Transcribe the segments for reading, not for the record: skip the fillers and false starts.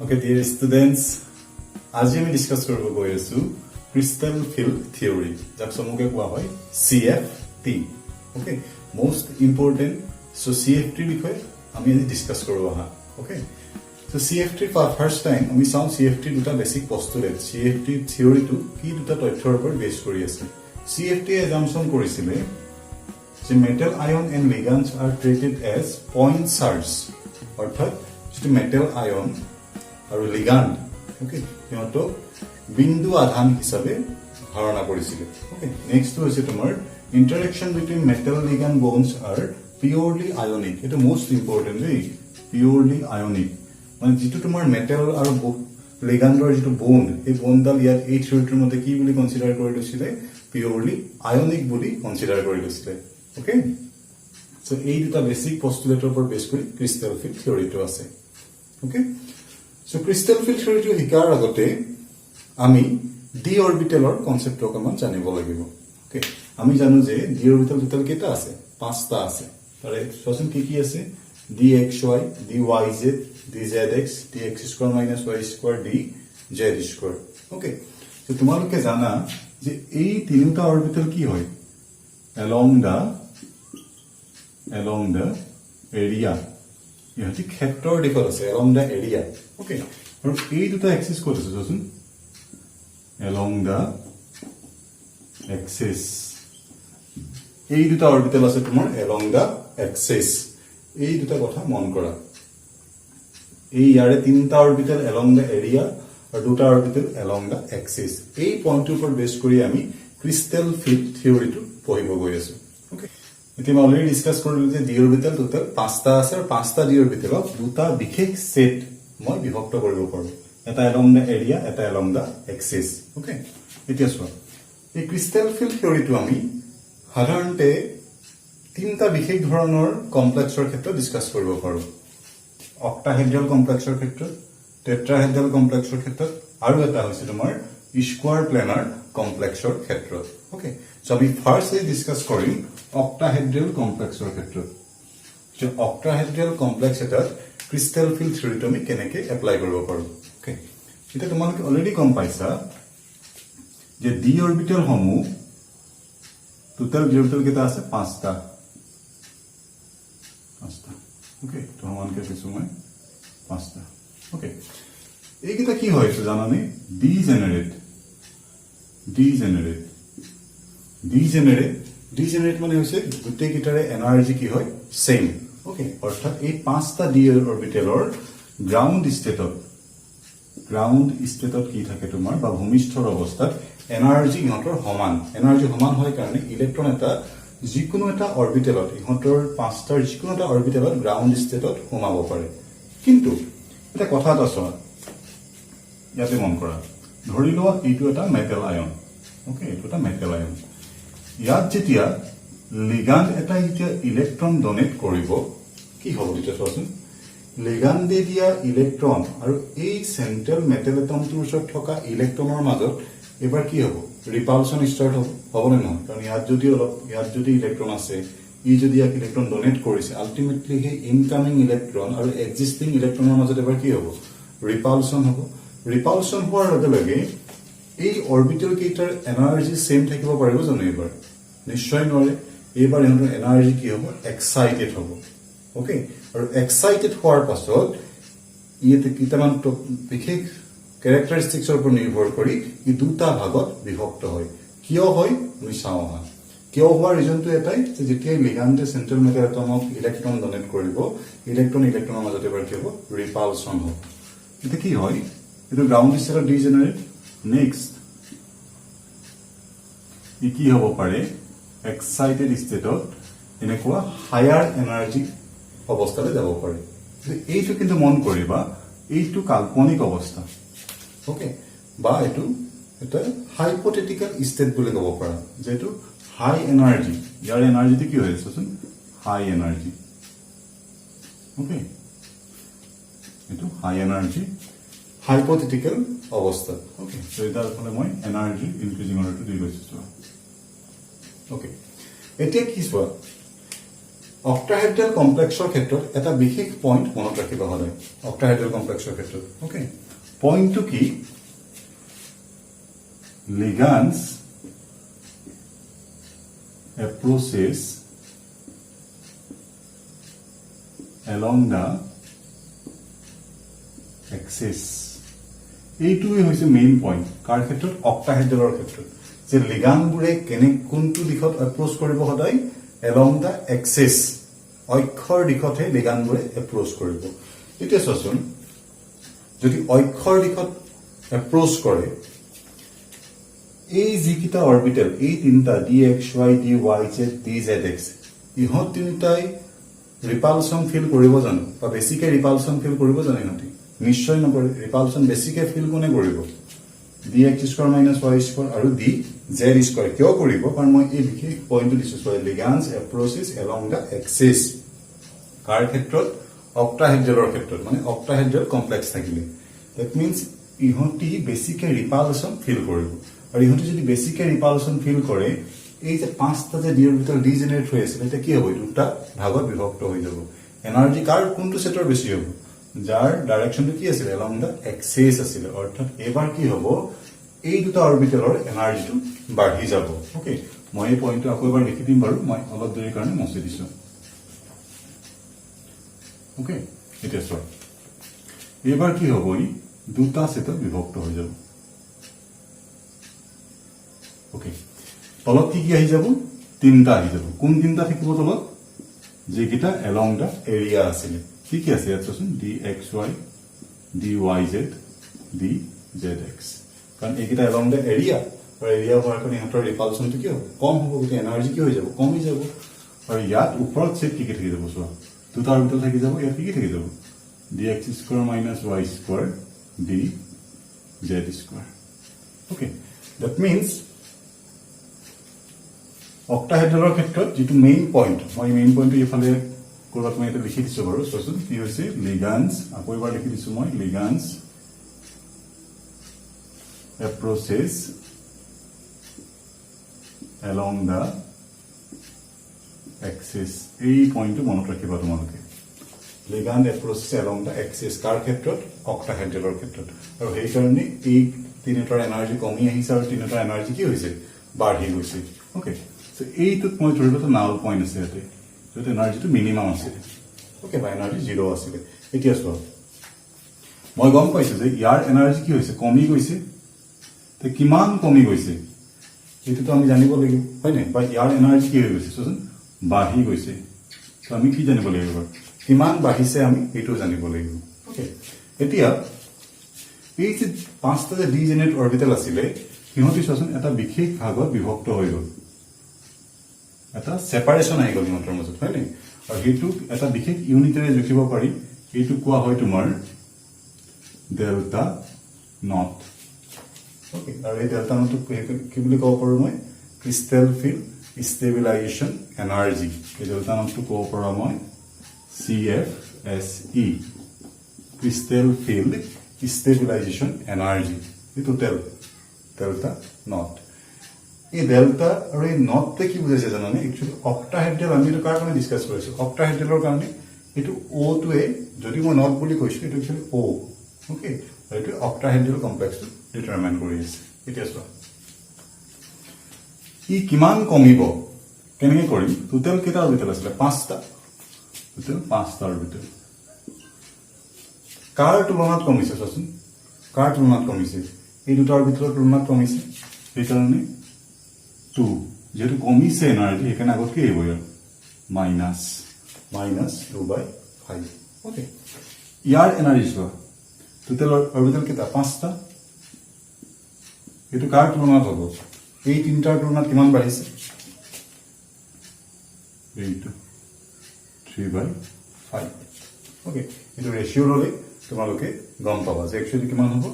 Okay dear students, আজি আমি discuss কৰিব গৈ আছোঁ ক্ৰিষ্টেল ফিল্ড থিয়ৰী, যাক চমুকে কোৱা হয় CFT. Okay, most important. চ' চি এফ টিৰ বিষয়ে আমি আজি ডিছকাছ কৰোঁ আহা। অ'কে, চ' চি এফ টিৰ ফাৰ্ষ্ট টাইম আমি চাওঁ চি এফ টিৰ দুটা বেছিক পষ্টুলেট। চি এফ টিৰ থিয়ৰীটো কি দুটা তথ্যৰ ওপৰত বেছ কৰি আছে? চি এফ টিয়ে এজামশ্যন কৰিছিলে যে metal ion and ligands are treated as point charge। অৰ্থাৎ যিটো মেটেল আয়ন আৰু লিগাণ্ড, অ'কে, সিহঁতক বিন্দু আধান হিচাপে ধাৰণা কৰিছিলে। অ'কে, নেক্সটটো হৈছে তোমাৰ interaction between metal ligand bonds are purely ionic। এইটো মষ্ট ইম্পৰ্টেণ্ট দেই। পিয়ৰলি আয়নিক মানে যিটো তোমাৰ মেটেল আৰু লিগাণ্ডৰ যিটো বণ্ড, সেই বণ্ডডাল ইয়াত এই থিয়ৰিটোৰ মতে কি বুলি কনচিডাৰ কৰি লৈছিলে? পিয়ৰলি আয়নিক বুলি কনচিডাৰ কৰি লৈছিলে। অ'কে, চ' এই দুটা বেছিক পষ্টুলেটৰ ওপৰত বেছ কৰি ক্ৰিষ্টেল ফিল্ড থিয়ৰিটো আছে। অ'কে, চ' ক্ৰিষ্টেল ফিল্ড থিয়ৰিটো শিকাৰ আগতে আমি ডি অৰবিটেলৰ কনচেপ্টটো অকণমান জানিব লাগিব। অ'কে, আমি জানো যে ডি অৰবিটেল টোটেল কেইটা আছে? পাঁচটা আছে। তাৰে চোৱাচোন কি কি আছে। D x y, d y z, d z x, d x square minus y square, d z square। Okay, তোমালোকে জানা যে এই তিনিওটা অৰবিটেল কি হয়? Along the area, ইহঁতি ক্ষেত্ৰৰ দিশত আছে, এলং the area. Okay, আৰু এই দুটা এক্সিছ ক'ত আছে চোৱাচোন। এলং the axis, এই দুটা অৰবিটেল আছে তোমাৰ এলং the axis. এই দুটা কথা মন কৰা। এই ইয়াৰে তিনিটা অৰবিটেল এলং the area আৰু দুটা অৰবিটেল এলং the axis. এই পইণ্টটোৰ ওপৰত বেছ কৰি আমি ক্ৰিষ্টেল ফিল্ড থিয়ৰিটো পঢ়িব গৈ আছো। অ'কে, এতিয়া মই অলৰেডি ডিছকাছ কৰিলো যে ডি অৰবিটেল টোটেল পাঁচটা আছে আৰু পাঁচটা ডি অৰবিটেলক দুটা বিশেষ ছেট মই বিভক্ত কৰিব পাৰো, এটা এলং the area, এটা এলং the axis. Okay, এতিয়া চোৱা, এই ক্ৰিষ্টেল ফিল্ড থিয়ৰিটো আমি সাধাৰণতে তিনিটা বিশেষ ধৰণৰ কমপ্লেক্সৰ ক্ষেত্ৰত ডিছকাছ কৰিব পাৰো। অক্টাহেড্ৰেল কমপ্লেক্সৰ ক্ষেত্ৰত, টেট্ৰাহেড্ৰেল কমপ্লেক্সৰ ক্ষেত্ৰত আৰু এটা হৈছে তোমাৰ স্কোৱাৰ প্লেনাৰ কমপ্লেক্সৰ ক্ষেত্ৰত। অ'কে, চ' আমি ফাৰ্ষ্ট ডিছকাছ কৰিম অক্টাহেড্ৰেল কমপ্লেক্সৰ ক্ষেত্ৰত যে অক্টাহেড্ৰেল কমপ্লেক্স এটাত ক্ৰিষ্টেল ফিল্ড থিয়ৰিটো আমি কেনেকে এপ্লাই কৰিব পাৰো। অ'কে, এতিয়া তোমালোকে অলৰেডি গম পাইছা যে ডি অৰবিটেলসমূহ, টোটেল ডি অৰবিটেল কেইটা আছে? পাঁচটা, পাঁচটা। অ'কে, তো সমানকে দিছো মই, পাঁচটা। অ'কে, এইকেইটা কি হয় এইটো জানানে? Degenerate, degenerate, degenerate. ডিজেনেৰেট মানে হৈছে গোটেইকেইটাৰে এনাৰ্জি কি হয়? ছেইম। অ'কে, অৰ্থাৎ এই পাঁচটা ডি অৰবিটেলৰ গ্ৰাউণ্ড ষ্টেটত কি থাকে তোমাৰ, বা ভূমিষ্ঠৰ অৱস্থাত এনাৰ্জি ইহঁতৰ সমান। এনাৰ্জি সমান হয় কাৰণে ইলেক্ট্ৰন এটা যিকোনো এটা অৰবিটেলত, ইহঁতৰ পাঁচটাৰ যিকোনো এটা অৰবিটেলত গ্ৰাউণ্ড ষ্টেটত সোমাব পাৰে। কিন্তু এটা কথা এটা চোৱা, ইয়াতে মন কৰা। ধৰি লোৱা এইটো এটা মেটেল আয়ন। অ'কে, এইটো এটা মেটেল আয়ন। ইয়াত যেতিয়া লিগাণ্ড এটাই যেতিয়া ইলেক্ট্ৰন ডনেট কৰিব, কি হ'ব তেতিয়া চোৱাচোন। লিগাণ্ডে দিয়া ইলেক্ট্ৰন আৰু এই চেন্ট্ৰেল মেটেল এটমটোৰ ওচৰত থকা ইলেক্ট্ৰনৰ মাজত এইবাৰ কি হ'ব? ৰিপালচন ষ্টাৰ্ট হ'ব। হ'বনে নহয়? কাৰণ ইয়াত যদি ইলেক্ট্ৰন আছে, ই যদি ইয়াক ইলেক্ট্ৰন ডনেট কৰিছে, আল্টিমেটলি সেই ইনকামিং ইলেক্ট্ৰন আৰু এক্সিষ্টিং ইলেক্ট্ৰনৰ মাজত এবাৰ কি হ'ব? ৰিপালচন হ'ব। ৰিপালচন হোৱাৰ লগে লগে এই অৰবিটেল কেইটাৰ এনাৰ্জি ছেম থাকিব পাৰিব জানো এইবাৰ? নিশ্চয় নোৱাৰে। এইবাৰ ইহঁতৰ এনাৰ্জি কি হ'ব? এক্সাইটেড হ'ব। অ'কে, আৰু এক্সাইটেড হোৱাৰ পাছত ই কেইটামান বিশেষ কেৰেক্টাৰিষ্টিক্সৰ ওপৰত নিৰ্ভৰ কৰি ই দুটা ভাগত বিভক্ত হয়। কিয় হয় আমি চাওঁ আহা। কিয় হোৱাৰ ৰিজনটো এটাই যে যেতিয়াই লিগাণ্ডে চেন্ট্ৰেল মেটেল এটমক ইলেক্ট্ৰন ডনেট কৰিব, ইলেক্ট্ৰন ইলেক্ট্ৰনৰ মাজত এবাৰ কি হ'ব? ৰিপালচন হ'ব। এতিয়া কি হয়? এইটো গ্ৰাউণ্ড ষ্টেটত ডিজেনেৰেট। নেক্সট ই কি হ'ব পাৰে? এক্সাইটেড ষ্টেটত এনেকুৱা হায়াৰ এনাৰ্জি অৱস্থালৈ যাব পাৰে। কিন্তু এইটো কিন্তু মন কৰিবা, এইটো কাল্পনিক অৱস্থা। অ'কে, বা এইটো এটা হাইপথেটিকেল ষ্টেট বুলি ক'ব পাৰা যে এইটো হাই এনাৰ্জি। ইয়াৰ এনাৰ্জিটো কি হৈ আছে চোৱাচোন, হাই এনাৰ্জি। অ'কে, এইটো হাই এনাৰ্জি হাইপথেটিকেল অৱস্থাত। অ'কে, ত' তাৰ ফালে মই এনাৰ্জি ইনক্ৰিজিং অৰ্ডাৰটো দি লৈছো, চোৱা। অ'কে, এতিয়া কি চোৱা, অক্টাহেড্ৰেল কমপ্লেক্সৰ ক্ষেত্ৰত এটা বিশেষ পইণ্ট মনত ৰাখিবা সদায়। অক্টাহেড্ৰেল কমপ্লেক্সৰ ক্ষেত্ৰত, অ'কে, পইণ্টটো কি? Ligands approaches along the axis. এইটোৱে হৈছে মেইন পইণ্ট। কাৰ ক্ষেত্ৰত? অক্টাহেড্ৰেলৰ ক্ষেত্ৰত, যে লিগানবোৰে কোনটো দিশত এপ্ৰ'চ কৰিব সদায়? এলং the axis, অক্ষৰ দিশতহে লিগানবোৰে এপ্ৰ'চ কৰিব। এতিয়া চোৱাচোন, যদি অক্ষৰ দিশত এপ্ৰ'চ কৰে, এই যিকেইটা অৰবিটেল, এই তিনিটা D x Y, D Y Z, D Z x, ইহঁত তিনিটাই ৰিপালচন ফিল কৰিব জানো বা বেছিকে ৰিপালচন ফিল কৰিব জানো ইহঁতি? নিশ্চয় নকৰে। ৰিপালচন বেছিকে ফিল কোনে কৰিব? D x square minus Y square আৰু ডি জেড স্কোৱাৰ। কিয় কৰিব? কাৰণ মই এই বিশেষ পইণ্টটো দিছো, চোৱা, ligands approaches along the axis। কাৰ ক্ষেত্ৰত? অক্টাহেড্ৰেলৰ ক্ষেত্ৰত, মানে অক্টাহেড্ৰেল কমপ্লেক্স থাকিলে। That means ইহঁতি বেছিকে ৰিপালচন ফিল কৰিব। আৰু ইহঁতি যদি বেছিকে ৰিপালচন ফিল কৰে, এই যে পাঁচটা যে ডি অৰবিটেল ডিজেনেৰেট হৈ আছিলে, এতিয়া কি হ'ব? দুটা ভাগত বিভক্ত হৈ যাব। এনাৰ্জি কাৰ কোনটো ছেটৰ বেছি হ'ব? যাৰ ডাইৰেকশ্যনটো কি আছিলে? এলং the axis আছিলে। অৰ্থাৎ এইবাৰ কি হ'ব? এই দুটা অৰবিটেলৰ এনাৰ্জিটো বাঢ়ি যাব। অ'কে, মই এই পইণ্টটো আকৌ এবাৰ লিখি দিম বাৰু। মই অলপ দেৰিৰ কাৰণে মচি দিছোঁ। অ'কে, এতিয়া চোৱা, এইবাৰ কি হ'ব? ই দুটা ছেটত বিভক্ত হৈ যাব। অ'কে, তলত কি কি আহি যাব? তিনিটা আহি যাব। কোন তিনিটা থাকিব তলত? যিকেইটা এলং the area আছিলে। কি কি আছে ইয়াত চোৱাচোন, D x Y, D Y Z, D Z x. কাৰণ এইকেইটা এলং the area আৰু এৰিয়া হোৱাৰ কাৰণে ইহঁতৰ ৰিপালচনটো কি হ'ব? কম হ'ব। গতিকে এনাৰ্জি কি হৈ যাব? কমি যাব। আৰু ইয়াত ওপৰত ছেট কি কি থাকি যাব চোৱা। দুটা অৰবিটেল থাকি যাব। ইয়াত কি কি থাকি যাব? D x square minus Y square, D Z square. Okay, that means অক্টাহেড্ৰেলৰ ক্ষেত্ৰত যিটো মেইন পইণ্ট, মই মেইন পইণ্টটো এইফালে ক'ৰবাত মই ইয়াতে লিখি দিছোঁ বাৰু। চোৱাচোন কি হৈছে। লিগান্স, আকৌ এবাৰ লিখি দিছোঁ মই, ligands approaches along the axis। এই পইণ্টটো মনত ৰাখিবা তোমালোকে, ligand approaches along the axis। কাৰ ক্ষেত্ৰত? অক্টাহেড্ৰেলৰ ক্ষেত্ৰত। আৰু সেইকাৰণে এই তিনিটাৰ এনাৰ্জি কমি আহিছে আৰু তিনিটাৰ এনাৰ্জি কি হৈছে? বাঢ়ি গৈছে। অ'কে, চ' এইটোত মই ধৰিব এটা নাল পইণ্ট আছে ইয়াতে, য'ত এনাৰ্জিটো মিনিমাম আছিলে, অ'কে, বা এনাৰ্জি জিৰ' আছিলে। এতিয়া চোৱা, মই গম পাইছো যে ইয়াৰ এনাৰ্জি কি হৈছে? কমি গৈছে। তে কিমান কমি গৈছে, এইটোতো আমি জানিব লাগিব, হয় নাই? বা ইয়াৰ এনাৰ্জি কি হৈ গৈছে চোৱাচোন, বাঢ়ি গৈছে। তো আমি কি জানিব লাগিব বাৰু? কিমান বাঢ়িছে আমি সেইটো জানিব লাগিব। অ'কে, এতিয়া এই যে পাঁচটা যে ডিজেনেৰেট অৰবিটেল আছিলে, সিহঁতি চোৱাচোন এটা বিশেষ ভাগত বিভক্ত হৈ গ'ল। এটা ছেপাৰেশ্যন আহি গ'ল সিহঁতৰ মাজত, হয় নাই? আৰু সেইটোক এটা বিশেষ ইউনিটেৰে জুখিব পাৰি। এইটোক কোৱা হয় তোমাৰ ডেল্টা not. Okay, আৰু এই ডেল্টা নটটোক কি বুলি ক'ব পাৰোঁ মই? Crystal field stabilisation energy. এই ডেল্টা নটটো ক'ব পাৰোঁ মই C F S ই, ক্ৰিষ্টেল ফিল্ড ষ্টেবিলাইজেশ্যন এনাৰ্জি। এই টোটেল ডেল্টা not. এই ডেল্টা আৰু এই নটটোৱে কি বুজাইছে জানানে? একচুৱেলি অক্টাহেড্ৰেল, আমি এইটো কাৰ কাৰণে ডিছকাছ কৰিছোঁ? অক্টাহেড্ৰেলৰ কাৰণে। এইটো অ'টোৱে, যদি মই not বুলি কৈছোঁ, এইটো একচুৱেলি অ'। অ'কে, এইটো অক্টাহেড্ৰেল কমপ্লেক্সটো ডিটাৰমাইন কৰি আছে। এতিয়া চোৱা, ই কিমান কমিব কেনেকে কৰিম? টোটেল কেইটা অৰবিটেল আছিলে? পাঁচটা। টোটেল পাঁচটা অৰবিটেল। কাৰ তুলনাত কমিছে চোৱাচোন। কাৰ তুলনাত কমিছে? এই দুটা অৰবিটেলৰ তুলনাত কমিছে। সেইকাৰণে টু, যিহেতু কমিছে এনাৰ্জি, সেইকাৰণে আগত কি আহিব ইয়াৰ? Minus, minus 2/5। অ'কে, ইয়াৰ এনাৰ্জি চোৱা, টোটেল অৰবিটেল কেইটা? পাঁচটা। এইটো কাৰ তুলনাত হ'ব? এই তিনিটাৰ তুলনাত কিমান বাঢ়িছে? এইটো 3/5। অ'কে, এইটো ৰেচিঅ' ল'লে তোমালোকে গম পাবা যে একচুৱেলি কিমান হ'ব।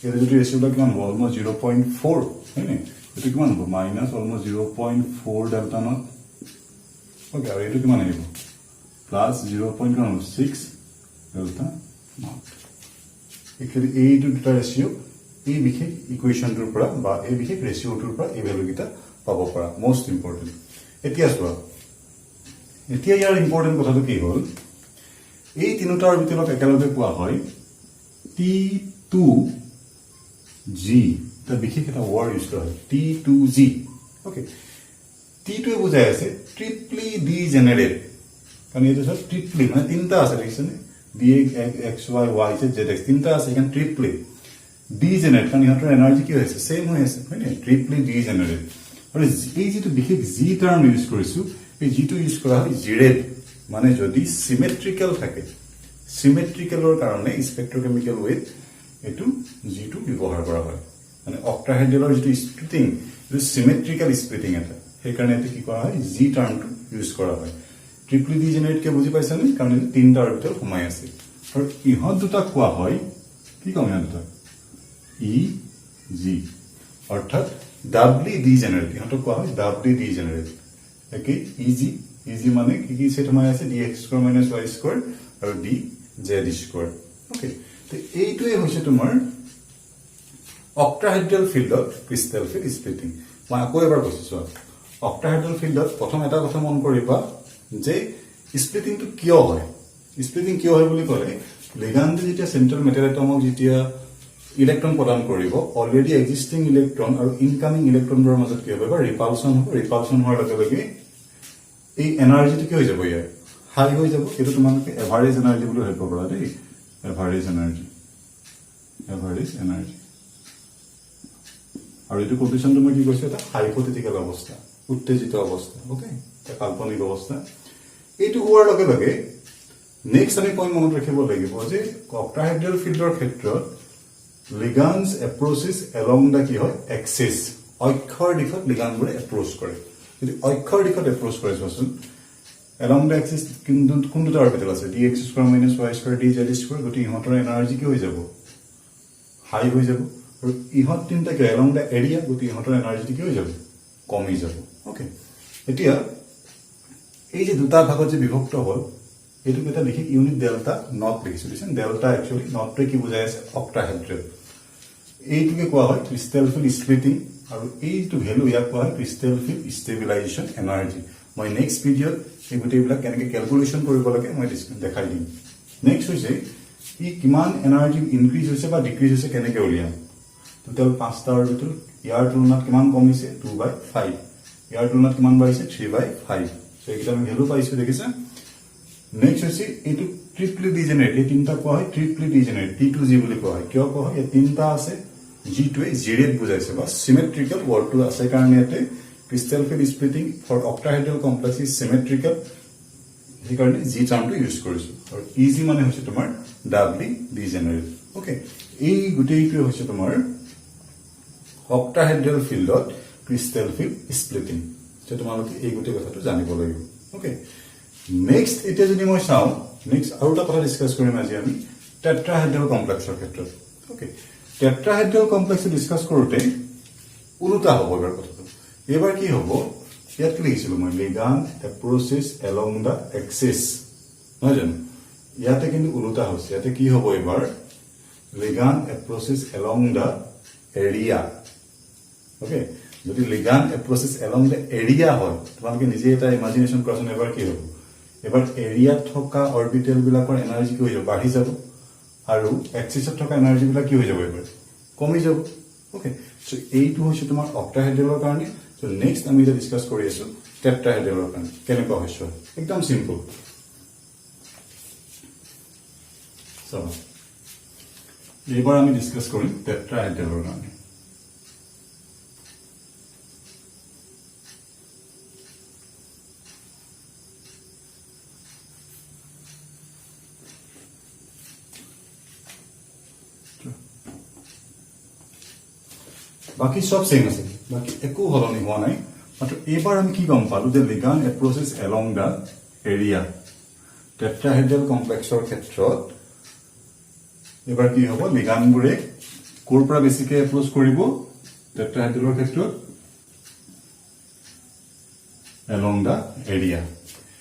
এইটো যদি ৰেচিঅ' ল'লে কিমান হ'ব? অলমষ্ট 0.4, হয়নে? এইটো কিমান হ'ব? Minus almost 0.4 delta not. Okay, আৰু এইটো কিমান আহিব? প্লাছ জিৰ' পইণ্ট কিমান হ'ব? 6 ডেল্টা not. Actually এইটো দুটা ৰেচিঅ' এই বিশেষ ইকুৱেশ্যনটোৰ পৰা বা এই বিশেষ ৰেচিঅ'টোৰ পৰা এই ভেলুকেইটা পাব পাৰা। Most important. এতিয়া চোৱা। এতিয়া ইয়াৰ ইম্পৰ্টেণ্ট কথাটো কি হ'ল, এই তিনিটা অৰবিটেলক একেলগে কোৱা হয় টি টু জি। এটা বিশেষ এটা ৱৰ্ড ইউজ কৰা হয় টি টু জি। অ'কে, টিটোৱে বুজাই আছে ট্ৰিপলি ডি জেনেৰেট, কাৰণ এইটো চব ট্ৰিপলি মানে তিনিটা আছে, দেখিছেনে? D X Y, Y Z, Z X, তিনিটা আছে, সেইকাৰণে ট্ৰিপলি ডি জেনেৰেট, কাৰণ ইহঁতৰ এনাৰ্জি কি হৈ আছে, ছেইম হৈ আছে, হয়নে? ট্ৰিপলি ডি জেনেৰেট। আৰু এই যিটো বিশেষ জি টাৰ্ম ইউজ কৰিছোঁ, এই জিটো ইউজ কৰা হয় জিৰেট, মানে যদি চিমেট্ৰিকেল থাকে, চিমেট্ৰিকেলৰ কাৰণে স্পেক্ট্ৰকেমিকেল ৱেত এইটো জিটো ব্যৱহাৰ কৰা হয়। মানে অক্টাহেড্ৰেলৰ যিটো স্প্লিটিং, এইটো চিমেট্ৰিকেল স্প্লিটিং এটা, সেইকাৰণে এইটো কি কৰা হয়, জি টাৰ্মটো ইউজ কৰা হয়। ট্ৰিপলি ডি জেনেৰেটকে বুজি পাইছানে? কাৰণ এইটো তিনিটা অৰবিটেল সোমাই আছে। আৰু ইহঁত দুটাক কোৱা হয় কি ক'ম, ইহঁত দুটাক ই জি, অৰ্থাৎ ডাবলি ডি জেনেৰেট। ইহঁতক কোৱা হয় ডাবলি ডি জেনেৰেট। একেই ই জি, ই জি মানে কি কি ছেট সোমাই আছে, D X square minus Y square আৰু ডি জেড স্কোৱাৰ। অ'কে, তো এইটোৱে হৈছে তোমাৰ অক্টাহেড্ৰেল ফিল্ডত ক্ৰিষ্টেল ফিল্ড স্প্লিটিং। মই আকৌ এবাৰ কৈছোঁ চোৱা, অক্টাহেড্ৰেল ফিল্ডত প্ৰথম এটা কথা মন কৰিবা যে স্প্লিটিংটো কিয় হয়। স্প্লিটিং কিয় হয় বুলি ক'লে, লিগাণ্ডে যেতিয়া চেণ্ট্ৰেল মেটেল এটমক যেতিয়া ইলেক্ট্ৰন প্ৰদান কৰিব, অলৰেডি এক্সিষ্টিং ইলেক্ট্ৰন আৰু ইনকামিং ইলেক্ট্ৰনবোৰৰ মাজত কি হ'ব, এবাৰ ৰিপালচন হ'ব। ৰিপালচন হোৱাৰ লগে লগে এই এনাৰ্জিটো কি হৈ যাব, ইয়াৰ হাই হৈ যাব। এইটো তোমালোকে এভাৰেজ এনাৰ্জি বুলি ভাবিব পাৰা দেই, এভাৰেজ এনাৰ্জি, এভাৰেজ এনাৰ্জি। আৰু এইটো কণ্ডিশ্যনটো মই কি কৈছোঁ, এটা হাইপথেটিকেল অৱস্থা, উত্তেজিত অৱস্থা, অ'কে, এটা কাল্পনিক অৱস্থা। এইটো হোৱাৰ লগে লগে নেক্সট আমি পইণ্ট মনত ৰাখিব লাগিব যে অক্টাহেড্ৰেল ফিল্ডৰ ক্ষেত্ৰত লিগানছ এপ্ৰ'চেছ এলং the কি হয়, এক্সিছ, অক্ষৰ দিশত লিগানবোৰে এপ্ৰ'চ কৰে। যদি অক্ষৰ দিশত এপ্ৰ'চ কৰে, চোৱাচোন এলং the axis কিন্তু কোন দুটা অৰবিটেল আছে, D X square minus Y square, D Z square, গতিকে ইহঁতৰ এনাৰ্জি কি হৈ যাব, হাই হৈ যাব। আৰু ইহঁত তিনিটা কি এলং the area, গতিকে ইহঁতৰ এনাৰ্জিটো কি হৈ যাব, কমি যাব। অ'কে, এতিয়া এই যে দুটা ভাগত যে বিভক্ত হ'ল, এইটোক এটা বিশেষ ইউনিট ডেল্টা not লিখিছোঁ, দেখিছে? ডেল্টা একচুৱেলি নটটোৱে কি বুজাই আছে, অক্টাহেড্ৰেল। এইটোকে কোৱা হয় ক্ৰিষ্টেল ফিল্ড স্প্লিটিং, আৰু এই যিটো ভেলু ইয়াক কোৱা হয় ক্ৰিষ্টেল ফিল্ড ষ্টেবিলাইজেশ্যন এনাৰ্জি। মই নেক্সট ভিডিঅ'ত এই গোটেইবিলাক কেনেকৈ কেলকুলেশ্যন কৰিব লাগে মই দেখাই দিম। নেক্সট হৈছে ই কিমান এনাৰ্জি ইনক্ৰিজ হৈছে বা ডিক্ৰিজ হৈছে কেনেকৈ উলিয়াম। টোটেল পাঁচটা অৰবিটেল, ইয়াৰ তুলনাত কিমান কমিছে, 2/5, ইয়াৰ তুলনাত কিমান বাঢ়িছে, 3/5। চ' এইকেইটা আমি ভেলু পাইছোঁ, দেখিছা? নেক্সট হৈছে এইটো ট্ৰিপলি ডিজেনেৰেট, এই তিনিটা কোৱা হয় triply degenerate, T two G বুলি কোৱা হয়। কিয় কোৱা হয়, এই তিনিটা আছে, জিটোৱে জিৰেট বুজাইছে বা চিমেট্ৰিকেল ৱৰ্ডটো আছে কাৰণে ইয়াতে crystal field splitting for octahedral complex is symmetrical, সেইকাৰণে জি টাৰ্মটো ইউজ কৰিছোঁ। আৰু ই জি মানে হৈছে তোমাৰ ডাবলি ডিজেনেৰেট। অ'কে, এই গোটেইটোৱে হৈছে তোমাৰ অক্টাহেড্ৰেল ফিল্ডত ক্ৰিষ্টেল ফিল্ড স্প্লিটিং। তোমালোকে এই গোটেই কথাটো জানিব লাগিব। অ'কে, নেক্সট এতিয়া যদি মই চাওঁ, নেক্সট আৰু এটা কথা ডিছকাছ কৰিম আজি আমি টেট্ৰাহেড্ৰেল কমপ্লেক্সৰ ক্ষেত্ৰত। অ'কে, টেট্ৰাহেড্ৰেল কমপ্লেক্সটো ডিছকাছ কৰোঁতে ওলোটা হ'ব এইবাৰ কথাটো। এইবাৰ কি হ'ব, ইয়াত কি লিখিছিলোঁ মই, ligand approaches along the axis, নহয় জানো? ইয়াতে কিন্তু ওলোটা হৈছে। ইয়াতে কি হ'ব এইবাৰ, ligand approaches along the area. Okay, যদি ligand approaches along the area হয়, তোমালোকে নিজে এটা ইমাজিনেশ্যন কৰাচোন, এবাৰ কি হ'ব, এবাৰ এৰিয়াত থকা অৰবিটেলবিলাকৰ এনাৰ্জি কি হৈ যাব, বাঢ়ি যাব, আৰু এক্সিছত থকা এনাৰ্জিবিলাক কি হৈ যাব, এইবাৰ কমি যাব। অ'কে, চ' এইটো হৈছে তোমাৰ অক্টাহেড্ৰেলৰ কাৰণে। চ' নেক্সট আমি এতিয়া ডিছকাছ কৰি আছোঁ টেট্ৰাহেড্ৰেলৰ কাৰণে কেনেকুৱা হৈছে। একদম চিম্পল, চাবা। এইবাৰ আমি ডিছকাছ কৰিম টেট্ৰাহেড্ৰেলৰ কাৰণে। বাকী চব ছেইম আছে, বাকী একো সলনি হোৱা নাই। মাত্ৰ এইবাৰ আমি কি গম পালো যে ligand approaches along the area. Tetrahedral কমপ্লেক্সৰ ক্ষেত্ৰত এইবাৰ কি হ'ব, লিগানবোৰে ক'ৰ পৰা বেছিকে এপ্ৰ'চ কৰিব টেট্ৰাহেড্ৰেলৰ ক্ষেত্ৰত, এলং the area.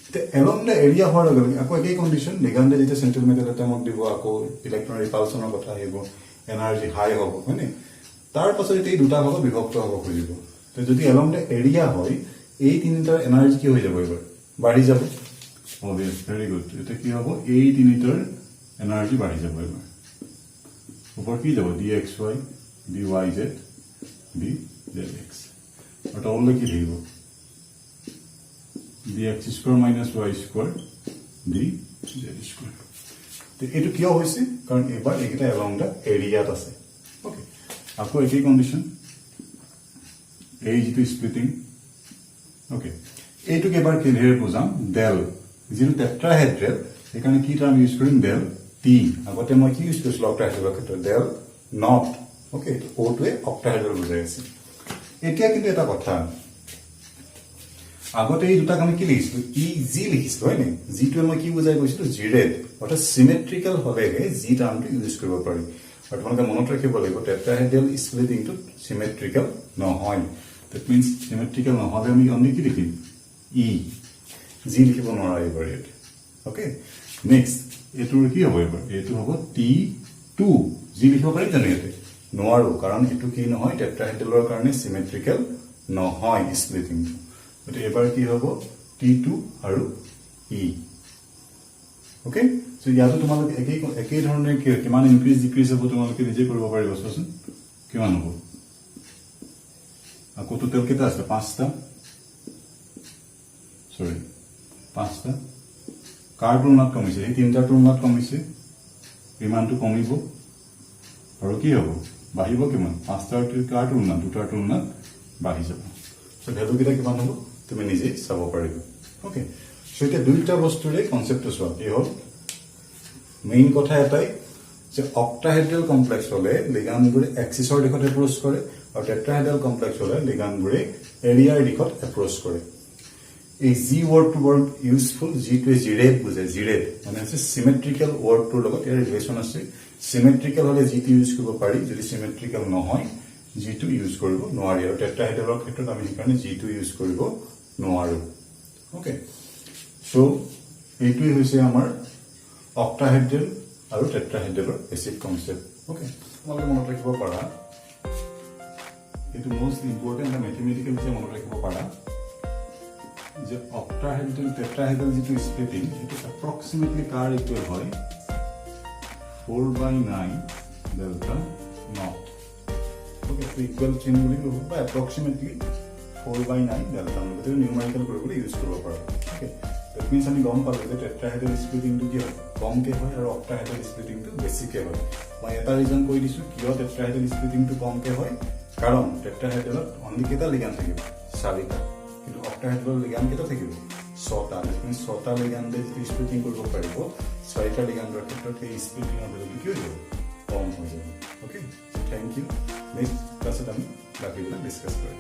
এতিয়া এলং the area হোৱাৰ লগে লগে আকৌ একেই কণ্ডিশ্যন, লিগাণ্ডে যেতিয়া চেণ্ট্ৰেল মেটেল এটমক দিব, আকৌ ইলেক্ট্ৰন ৰিপালচনৰ কথা আহিব, এনাৰ্জি হাই হ'ব, হয়নে? তাৰ পাছত এতিয়া এই দুটা ভাগত বিভক্ত হ'ব খুজিব। তো যদি এলং the area হয়, এই তিনিটাৰ এনাৰ্জি কি হৈ যাব, এইবাৰ বাঢ়ি যাব। Obvious, very good. এতিয়া কি হ'ব? এই তিনিটাৰ এনাৰ্জি বাঢ়ি যাব। এবাৰ ওপৰত কি যাব? D x Y, D Y Z, D Z x. আৰু তললৈ কি থাকিব? D x square minus Y square, D Z square. এইটো কিয় হৈছে? কাৰণ এইবাৰ এইকেইটা এলং the এৰিয়াত আছে। অ'কে, আকৌ একেই কণ্ডিশ্যন, এই যিটো স্প্লিটিং। অ'কে, এইটোক এবাৰ কেনেদৰে বুজাম? ডেল যিটো টেট্ৰাহেড্ৰেল, সেইকাৰণে কি টাৰ্ম ইউজ কৰিম? Del T. আগতে মই কি ইউজ কৰিছিলোঁ অক্টাহেড্ৰেলৰ ক্ষেত্ৰত? Del not. Okay, অ'টোৱে অক্টাহেড্ৰেল বুজাই আছে। এতিয়া কিন্তু এটা কথা, আগতে এই দুটাক আমি কি লিখিছিলো? ই জি লিখিছিলো, হয় নে? জিটোৱে মই কি বুজাই কৈছিলো? জিৰেড, অৰ্থাৎ চিমেট্ৰিকেল হ'লেহে জি টাৰ্মটো ইউজ কৰিব পাৰি। আৰু তোমালোকে মনত ৰাখিব লাগিব, টেট্ৰাহেড্ৰেল স্প্লিটিংটো চিমেট্ৰিকেল নহয়। That means symmetrical নহ'লে আমি অনলি কি লিখিম? ই। জি লিখিব নোৱাৰা এইবাৰ ইয়াত। অ'কে, নেক্সট এইটোৰ কি হ'ব এইবাৰ? এইটো হ'ব টি টু। জি লিখিব পাৰিম জানো ইয়াতে? নোৱাৰো, কাৰণ এইটো কি নহয়? টেট্ৰাহেড্ৰেলৰ কাৰণে চিমেট্ৰিকেল নহয় স্প্লিটিংটো। গতিকে এইবাৰ কি হ'ব? টি টু আৰু ই। অ'কে, চ' ইয়াতো তোমালোকে একেই একেই ধৰণে কিমান ইনক্ৰিজ ডিক্ৰিজ হ'ব তোমালোকে নিজে কৰিব পাৰিবা। চোৱাচোন কিমান হ'ব। আকৌ টোটেল কেইটা আছে? পাঁচটা, চৰি, পাঁচটা। কাৰ তুলনাত কমিছে? সেই তিনিটাৰ তুলনাত কমিছে। ইমানটো কমিব আৰু কি হ'ব? বাঢ়িব কিমান? পাঁচটাৰ কাৰ তুলনাত? দুটাৰ তুলনাত বাঢ়ি যাব। চ' ভেলুকেইটা কিমান হ'ব তুমি নিজেই চাব পাৰিবা। অ'কে, চ' এতিয়া দুয়োটা বস্তুৰে কনচেপ্টটো চোৱা কি হ'ল। মেইন কথা এটাই যে অক্টাহেড্ৰেল কমপ্লেক্স হ'লে লিগানবোৰে এক্সিছৰ দিশত এপ্ৰ'চ কৰে আৰু টেট্ৰাহেড্ৰেল কমপ্লেক্স হ'লে লিগানবোৰে এৰিয়াৰ দিশত এপ্ৰ'চ কৰে। এই জি ৱৰ্ডটো বৰ ইউজফুল। যিটোৱে জিৰেট বুজায়, জিৰেট মানে হৈছে চিমেট্ৰিকেল। ৱৰ্ডটোৰ লগত ইয়াৰ ৰিলেশ্যন আছে। চিমেট্ৰিকেল হ'লে জিটো ইউজ কৰিব পাৰি, যদি চিমেট্ৰিকেল নহয় জিটো ইউজ কৰিব নোৱাৰি। আৰু টেট্ৰাহেড্ৰেলৰ ক্ষেত্ৰত আমি সেইকাৰণে জিটো ইউজ কৰিব নোৱাৰো। অ'কে, চ' এইটোৱেই হৈছে আমাৰ অক্টাহেড্ৰেল আৰু টেট্ৰাহেড্ৰেলৰ বেছিক কনচেপ্ট। অ'কে, তোমালোকে মনত ৰাখিব পাৰা, এইটো মষ্ট ইম্পৰ্টেণ্ট এটা মেথমেটিকেল যে মনত ৰাখিব পাৰা যে অক্টাহেড্ৰেল টেট্ৰাহেড্ৰেল যিটো স্প্লিটিং, সেইটো এপ্ৰক্সিমেটলি কাৰ ইকুৱেল হয়? 4 বাই 9 delta not. Okay, এইটো ইকুৱেল চিন বুলি ক'ব বা এপ্ৰক্সিমেটলি 4 বাই 9 ডেল্টা not. গতিকে নিউমাৰিকেল কৰিবলৈ ইউজ কৰিব পাৰা। অ'কে, that means আমি গম পালোঁ যে টেট্ৰাহেড্ৰেল স্প্লিটিংটো কি হয়? কমকৈ হয় আৰু অক্টাহেড্ৰেল স্প্লিটিংটো বেছিকৈ হয়। মই এটা ৰিজন কৈ দিছোঁ কিয় টেট্ৰাহেড্ৰেল স্প্লিটিংটো কমকৈ হয়। কাৰণ টেট্ৰাহেড্ৰেলত অনলি কেইটা লিগান থাকিব? চাৰিটা। কিন্তু অক্টাহেড্ৰেলৰ লিগান কেইটা থাকিব? ছটা। That means ছটা লিগাণ্ডে যিটো স্প্লিটিং কৰিব পাৰিব, চাৰিটা লিগাণ্ডৰ ক্ষেত্ৰত সেই স্প্লিটিঙৰ ভেলুটো কি হৈ যাব? কম হৈ যাব। Okay, thank U. Next ক্লাছত আমি বাকীবিলাক ডিছকাছ কৰিম।